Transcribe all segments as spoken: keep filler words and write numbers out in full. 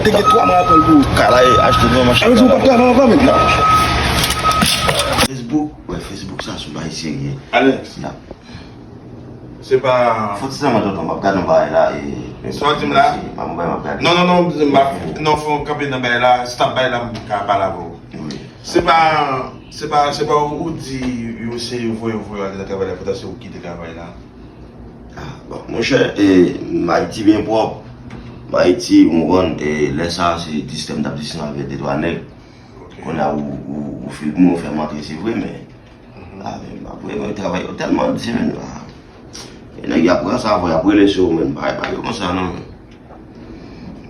Te gen twa mwa apre l pou. Kay la e achte nan machin. Sa vle di ou p ap travay ankò menm? Non, monchè. Facebook, wè, Facebook sa sou bagay serye. Alex. N ap Se pa. Fò ti sèlman tonton, m ap gade yon bagay la e. Sa w di m la? M ap, m ap gade. Non, non, non, m ap, non, fò w kanpe nan bagay la, stop bagay la, m ka pale avè w. Wi. Se pa, se pa, se pa ou, ou di yo se yo voye, yo voye w ale nan travay la, poutan se ou ki kite travay la. Ah, bon, monchè, e, m Ayiti byen pwòp. M Ayiti, ou konprann, e lè sa a, se dis tè m t ap distan avè de twa nèg. Ok. Kounye a, ou, ou, ou filme, ou fè m antre, se vre, men Ah, men, m ap voye mwen travay yo tèlman di, men, ah. E nèg y ap pran sa, y ap rele sou ou, men, bagay pa yo konsa, non, men.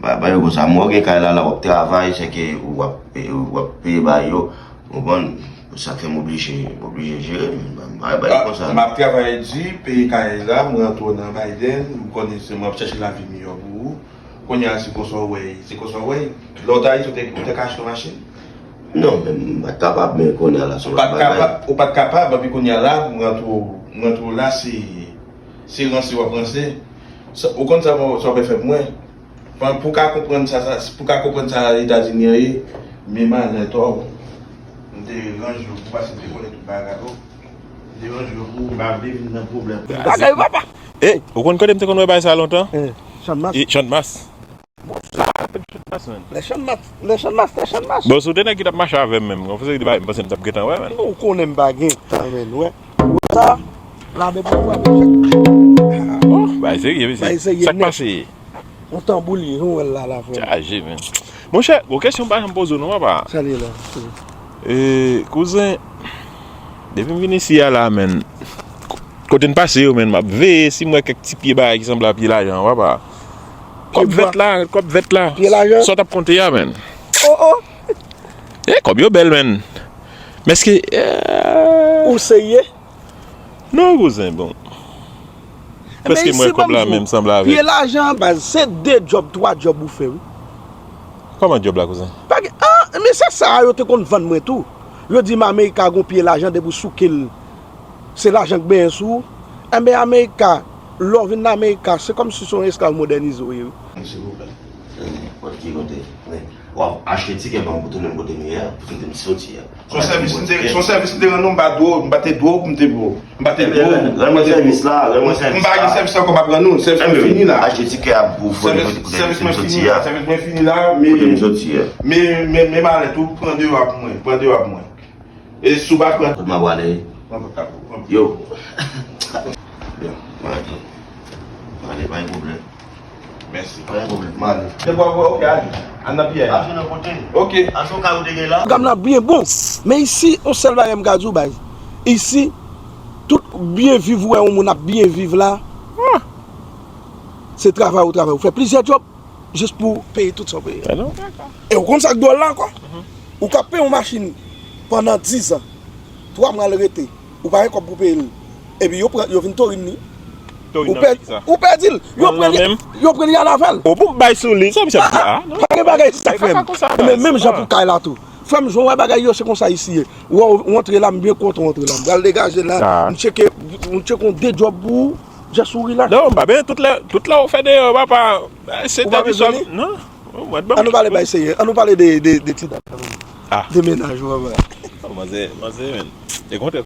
Bagay pa yo konsa. Mwen, ou gen kay la, la, w ap travay, se ke w ap, w ap peye bagay yo, ou konprann? Sa k fè m oblije, m oblije jere, men, bagay pa yo konsa, non. M ap travay di, peye kay la, m rantre nan Biden, m konnen se mwen ap chèche lavi miyò pou ou. Kounye a, se konsa w wè, se konsa w wè. Lè w t Ayiti, ou te, ou te ka achte yon machin? Non, men m pa t kapab, men kounye a la, se yon lòt bagay. Ou pa t kapab, ou pa t kapab, epi kounye a la, m rantre w, m rantre w la, se, se ranse w ap ranse. Sa, ou konn sa, sa w pral fè pou mwen? Pou w ka konprann sa, sa, pou w ka konprann sa Etazini an ye, men malè tò w. M te ranje w pou w pase te konnen tout bagay, oh. M te ranje w pou w pa vle vin nan pwoblèm. Bagay papa! Ey, ou konn kote m te konn wè bagay sa lontan? Eh, Channmas. E, Channmas. Bon, sa, Channmas, man. Lè Channmas, lè Channmas, lè Channmas. Bon, si w te nèg ki t ap mache avè m menm, yon seri de bagay, m panse m t ap gentan wè, man. Ou konnen m pa gen tan, man, wè. Wè sa, la, men pou w avèk Channmas. Oh, bagay serye, mesye. Bagay serye nèt. Sa k pase? Yon tanbou li ye, jan w wè l la, la, frè m. Chaje, man. Monchè, gwo kesyon m pa janm poze w non, papa. Sa l ye la? E, kouzen, depi m vin isi a la, man, kote n pase yo, man, m ap veye si m wè kèk ti pye bagay ki sanble a pye lajan, papa. Kòb vèt la, kòb vèt la. Pye lajan? Sa w t ap konte a, man. Oh, oh. E, kòb yo bèl, man. Men èske, eh, ou serye? Non, kouzen, bon. Prèske m wè kòb la menm sanble avèk. Pye lajan, baz, se de djòb, twa djòb ou fè, wi. Kòman djòb la, kouzen? Pa gen, ah, men se sa yo te konn vann mwen tou. Yo di m Amerika gon pye lajan depi w souke l. Se lajan k benyen sou ou. Enben, Amerika, lè w vin nan Amerika, se kòmsi se yon esklav modènize w ye, wi. Silvouplè. Nenpòt ki kote. Men, w ap achte tikè ban m pou tounen m kote m ye a, pou tounen m soti a. Se yon sèvis m te, se yon sèvis m te rann ou, m pa dwe w, m pa te dwe w pou m te dwe w. M pa te dwe w. Rann mwen sèvis la, rann mwen sèvis la. M pa gen sèvis ankò m ap rann ou, sèvis mwen fini la. Achte tikè a pou tounen kote m soti a. Sèvis mwen fini la, men, men, men malè tou, pran deyò a pou mwen, pran deyò a pou mwen. E si w pa pran. Kot m ap prale? Pran pòt la pou ou. Yo. Yo, m ale. M ale, pa gen pwoblèm. Mèsi. Pa gen pwoblèm, m ale. Se bon, bon, ok, ale. Al nan piyè. Al jwe nan kote. Ok. Al jwe kay ou te gen la. Pwogram nan byen bon. Men isi, yon sèl bagay m ka di w, baz. Isi, tout byen viv ou wè yon moun ap byen viv la, se travay ou travay. Ou fè plizyè djòb. Jis pou peye tout sa w peye. E w konn sa k dwòl la ankò? Ou ka peye yon machin pandan diz an, twa mwa l rete, ou pa gen kòb pou peye l. Epi yo pran, yo vin torin li. Ou pèdi l. Yo pran li, yo pran li al avè l. Ou pou bay sou li, sa misye ap di a, non? Pa gen bagay sa, frè m. Men menm jan pou kay la tou. Frè m, jan w wè bagay yo, se konsa isi ye. Ou antre la, m byen kontan w antre la. M pral degaje la, m tcheke, m tcheke yon de djòb pou ou, just ou relax. Non, m pa bezwen tout lè, tout lè ou fè deyò, papa. Ou pa bezwen li? Non. Ann nou pale bay serye. Ann nou pale de, de, de ti dam nan. Ah. De mennaj ou, papa. Oh, manzè, manzè, men. E kontrè.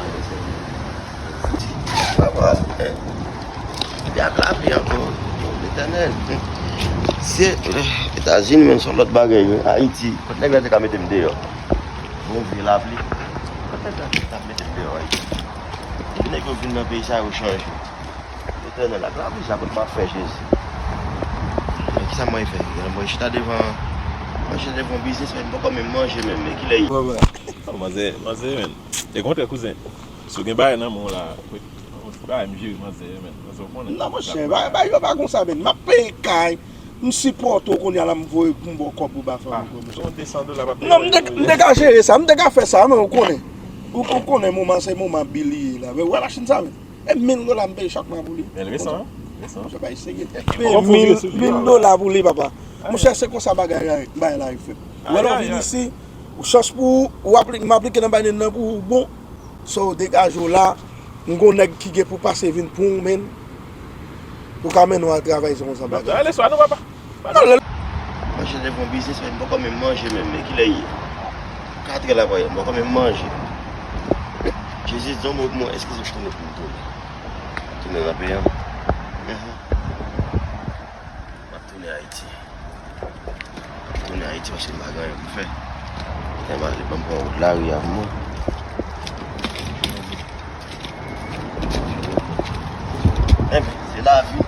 Papa, eh, li ak lavi ankò. Letènèl. Se, eh, Etazini, men, se yon lòt bagay, wi. Ayiti, kot nèg la te ka mete m deyò? Bon vye lapli. Kot nèg la te ka mete m deyò, Ayiti? Depi nèg yo vin nan peyi sa, yo chanje. Letènèl ak lavi sa, kot m ap fè, Jezi? Men kisa mwen fè? Mwen chita devan, mwen chita devan biznis, men m poko menm manje menm, men kilè ye? Oh, manzè, manzè, men. E kontrè, kouzen. Si w gen bagay nan men w la, yon ti bagay m jere, manzè, men. Manzè, w konnen. Non, monchè, bagay, bagay yo pa konsa, men. M ap peye kay, m sipòte w, kounye a la, m voye, m ba w kòb pou ba fanmi w, monchè. Non, m te, m te ka jere sa, m te ka fè sa, men w konnen. Ou, ou konnen moman, se moman bil li ye la. Men w wè machin sa, men. E mil dola m peye chak mwa pou li. Men resan, wi. Resan. Monchè, bay serye. Mil, mil dola pou li, papa. Monchè, se konsa bagay la, bagay la ye fèt. Ou wè lè w vin isi, ou chans pou ou, ou apli-, m aplike nan bagay nan pou ou, bon. So, degaje w la, m gon nèg ki gen pou pase vin pou ou, men. Pou ka mennen w al travay, se konsa bagay. Ale swa nou, papa. Non, lè. Mwen Jezi, bon biznis, men m poko menm manje menm, men kilè ye? Katrè la pral ye, m poko menm manje. Jezi, di yon mo pou mwen, eskize m tounen pou m tounen. Tounen nan peyi an. Mhm. M ap tounen Ayiti. M ap tounen Ayiti paske m pa gen anyen pou fè. Lè m ale, ban m pran wout lari a pou mwen. Enben, se lavi.